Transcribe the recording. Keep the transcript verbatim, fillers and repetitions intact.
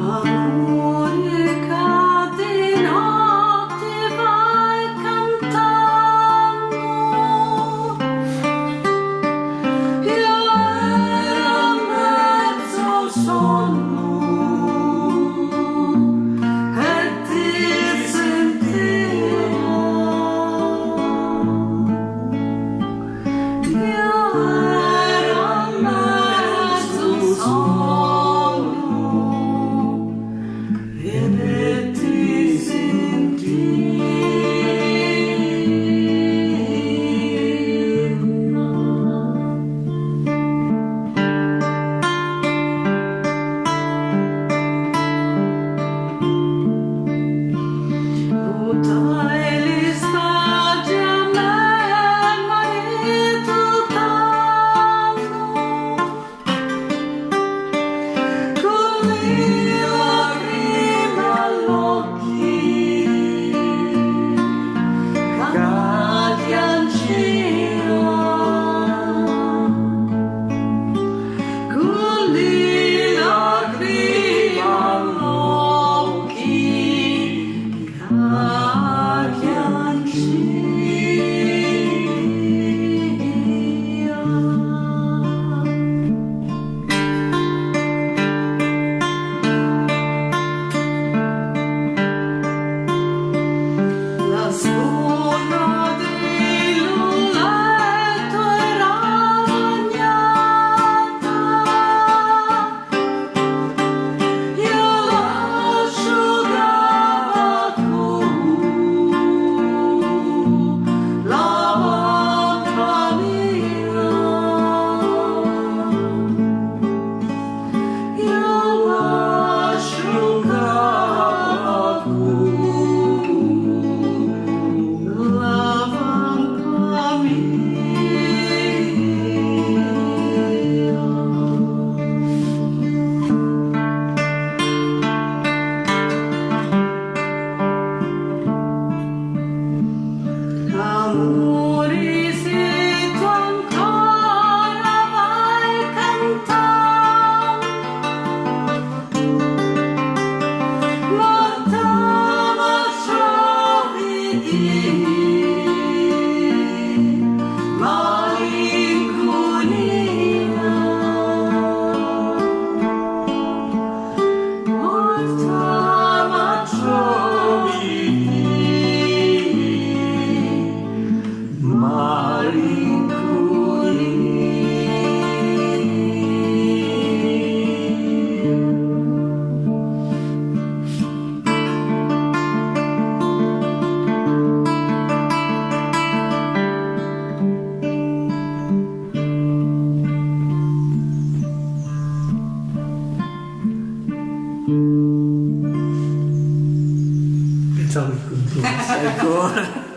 Amuri ca di notti vai cantannu, iu era mezzu sonnu e ti sintiu. Iu era mezzu sonnu e ti sintiu. Puttai li sbaggi a me maritu tannu, cu li lacrimi all'occhi ca chiancìa. Cu li lacrimi all'occhi ca chiancìa. La sunna di lu lettu era bagnata, iu l'asciugava cu la vanca mia. Iu l'asciugava cu la vanca mia. Amuri, si tu ancora vai cantannu, morta m'attrovi di malincunia. Morta m'attrovi di malincunia. Pensavo che continuasse. Ecco.